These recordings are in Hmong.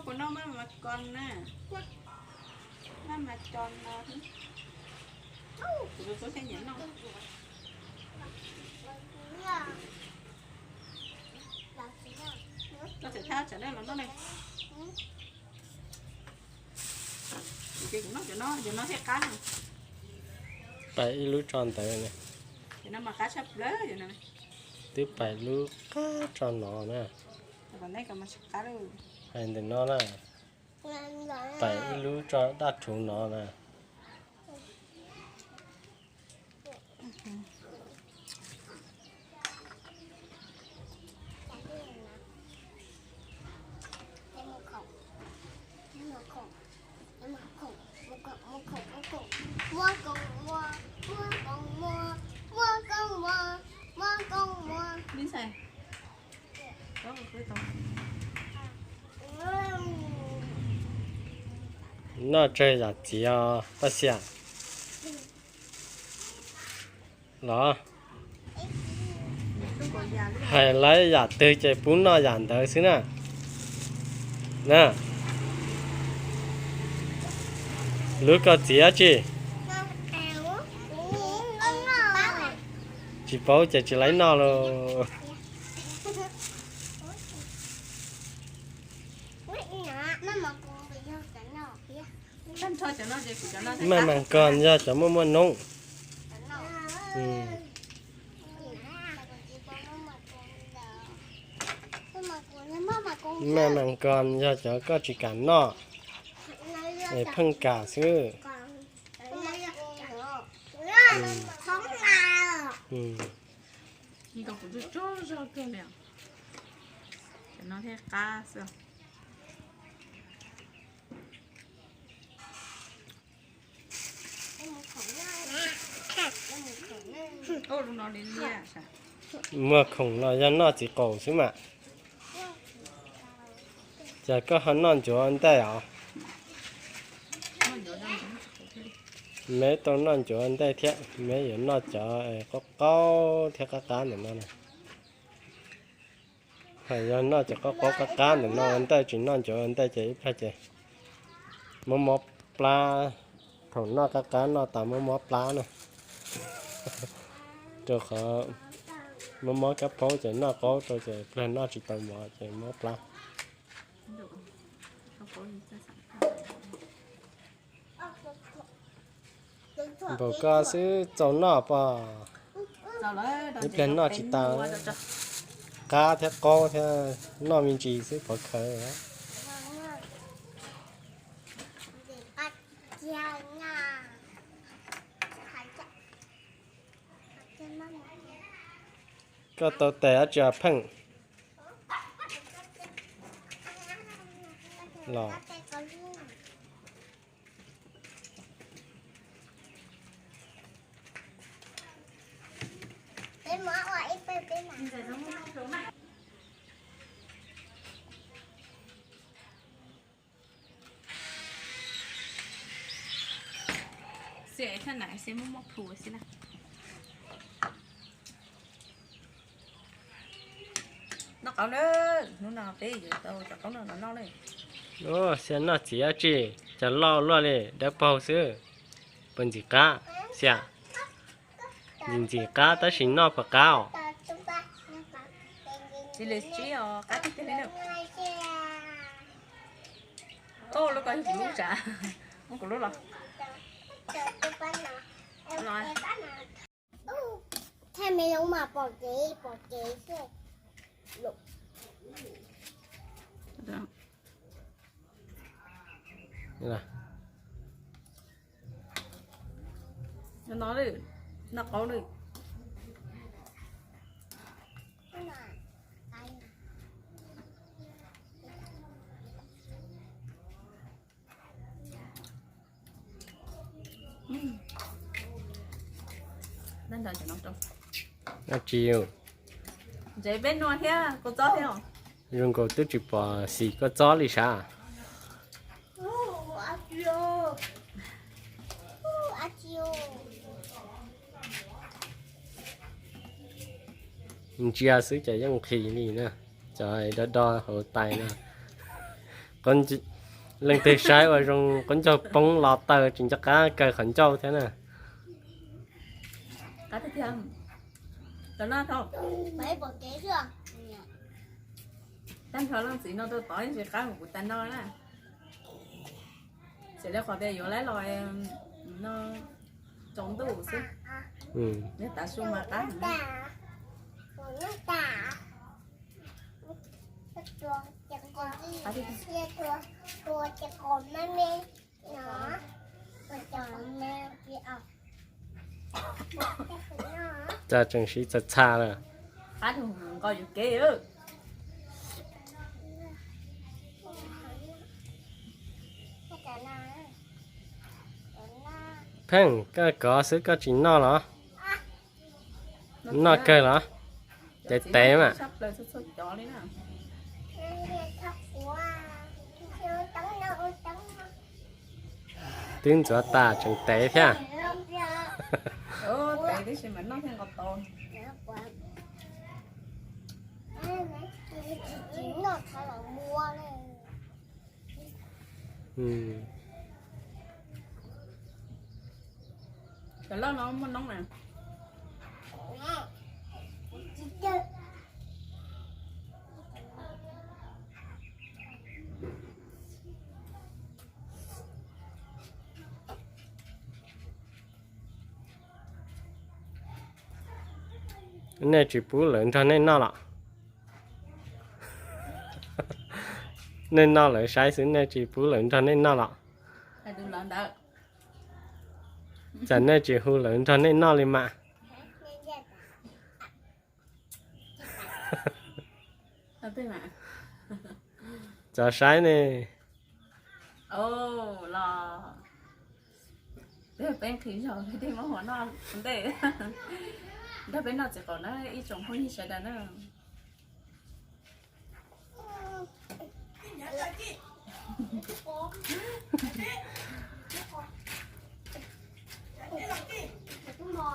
Puas noj maj mas kos na? Maj mas kos no. Kuv tus tub thiaj nyiam noj. Koj txawm thab tsam nej los noj ne. Ces kuv noj cov no, cov no thiaj qab na. Pais ib lub tso ntawd na. Cov no mas qab tshaj plaws cov no. Twb pais lub qab tso no na. Hais ntawm no na. Pais ib lub tso daj rhuv no na. Noj tsawg yam txiv os Paj Xiam. Los, hais lawv yam twg ces pub noj yam ntawd xwb na. Na, lub koj txiv dab tsi? Tsis paub ces tsis laib noj lauj. Maj mas kos yog cov muaj muaj noob. Maj mas kos yog cov koj tsis kam noj, es pheej kam xwb. Kuv tsuag tsuag zog kawg li. Cov no thiaj qab xwb. Muag khoom los yog noj txiv qaub xwb mas. Ces koj ho noj ncuav ntaij os? Meb tau noj ncuav ntaij thiab, meb yuav noj cov qaub qaub thiab qab qab ntawm no na. Hos yog noj cov qaub qaub qab qab ntawm no ua ntej, tsis noj ncuav ua ntej ces ib pliag ces mob mob plab. Thaum noj qab qab noj tas mob mob plab na. Rau qhov mob mob kab phaub ces noj qaub rau ces pliag noj tsis tau mov ces mob plab. Npaum koj xwb txaus noj pom. Ib pliag noj tsis tau, qab thiab qaub thiab, noj me ntsis xwb pov khawv. Koj tau tes dab tsi pheej los? Xwb thaj nam xwb muaj muaj plhu xwb na. Noj qaub na, hnub no peb yuav tau cov qaub no los noj na. Xyov noj txiv dab tsi, cov loj luaj li dawb paug xwb. Puas ntxim qab, Xiam? Ntxim ntxim qab tab sis noj puas qab os? Tsis li sib os, qab tiag tiag li na. Ub, lub ko yog kuv lub sav, muab kuv lub los. Los. Thaij me zoo mas pom kev pom kev xwb. No, no qaub na. Dab ntawd cov no rau. Dab tsi? Ntsev peb nua thiab kua txob thiab. Zoo nkaus twb tsis pom xim kua txob li sav. Ntsia xwb ces yeej nqhis li na. Cov do do hauv tais no, Leej twg saib ua zoo qaub ncaug poob los taw tsis nco qab kaw qhov ncauj thiab na. Tag nrho leej txiv no tuaj tod tsis qab kuv tas no na. Txawm li qhov tias yuav lawv los no tsaus ntuj xwb, yog tav su mas qab heev. Cas tseem siv txha txha lawm. Qab rau nqo yuav kev. Pheej, koj kov xwb koj tsis noj los? Noj kawg los? Cev tev mas. Twb ntxuav tas tseem tev thiab. Cov loj no muaj noob na. Nej tsis pub lawv nrog nej noj los? Nej noj lawv saib xwb, nej tsis pub lawv nrog nej noj los? Cas nej tsis hu lawv nrog nej noj li mas? Txav saib ne. Los, peb nqhis zog peb tej muab hua noj ntej. Nrog peb noj txiv qaum na ib tsoom phooj ywg sawv daws na.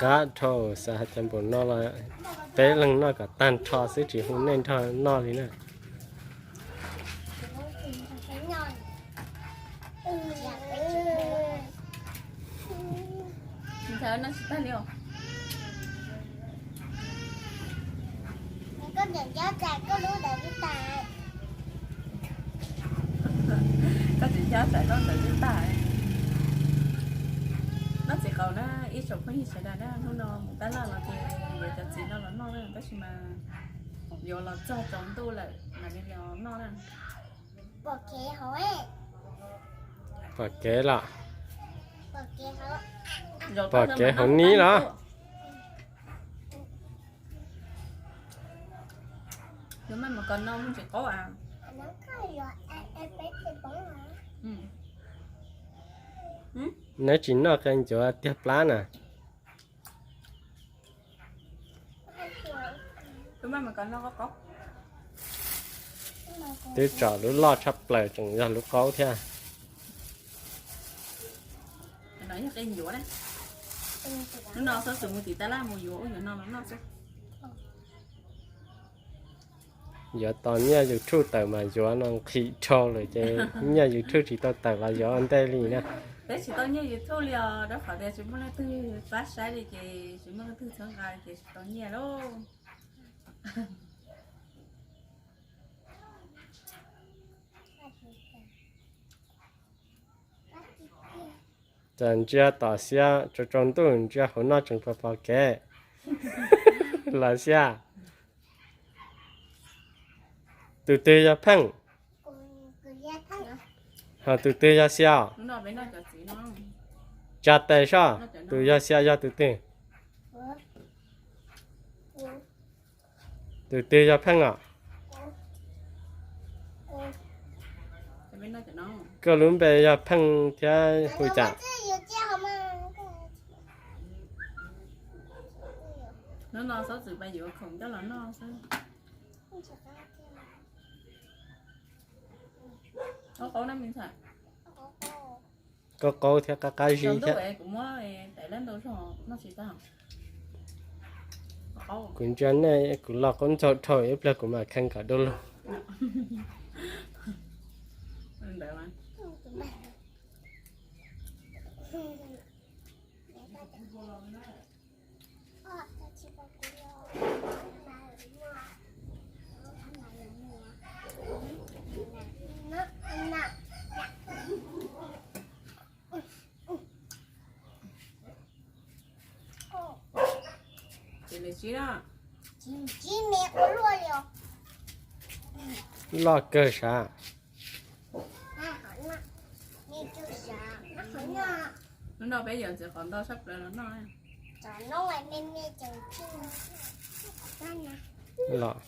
Qab dhau, xav hais tias npaum no los peb leeg noj kom tag nrho xwb tsis hu nej nrog noj li na. Koj tsis nco tsam koj ntawd twb tag. Noj txiv qaum na ib tsoom phooj ywg sawv daws na, hnub no mus tab laj los ces yuav cov txiv no los noj na, tab sis mas yuav los txog tsaus ntuj lawm mam li los noj na. Pom kev los? Pom kev hauv ni los? Neb tsis noj qee ncuav tiag plab na. Twb tsom lub loj tshaj plaws tseem yog lub qaub thiab. Yuav tos nyiaj YouTube tawm mas yuav no nqhis dhau lawm ces nyiaj YouTube tsis tau tawm los yuav ua ntej li na. Peb tsis tau nyiaj YouTube li os, rau qhov tias tsis muaj leej twg pab saib li ces tsis muaj leej twg txhawb nqa li ces tsis tau nyiaj lauj. Cas ntsia tom xiab tsaus tsaus ntuj ntsia hauv no tseem pom pom kev los xiab. Tus twg yog Pheej? Ho tus twg yog Xiab? Tsa tes soj, tus yog Xiab yog tus twg? Tus twg yog Pheej os? Koj lub npe yog Pheej thiab hu cas? Hnub no Xob Txwm pais yuav khoom coj los noj xwb. Qaub qaub thiab qab qab zib thiab. Kuv ntsia nej kuv los qaub ntxaug dhau ib pliag kuv mam kheej kom du lug. Tsis, tsis me ua luaj li os. Loj kawg sav. Hnub no peb yuav txiv qos ntau tshaj plaws los noj. Los.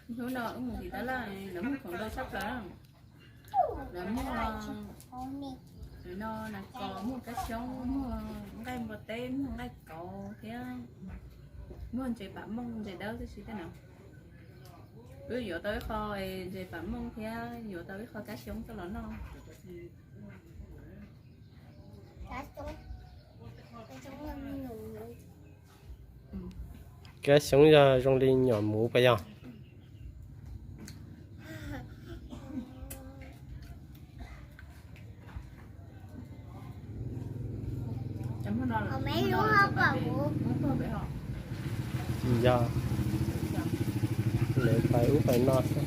Hnub no wb mus tim tab laj, lawv muag qos ntau tshaj plaws. Lawv muag, lawv no nas kos, muag kab xyoob, muag nqaij npua teb, muag nqaij kauv thiab muag ntses pam mooj ntses dawb tib si tej no. Wb yuav tau ib qho ntses pam mooj thiab yuav tau ib qho kab xyoob coj los noj. Kab xyoob yog zoo li nyuam muv puas yog? Tsis yog, lawv pais ub pais no xwb.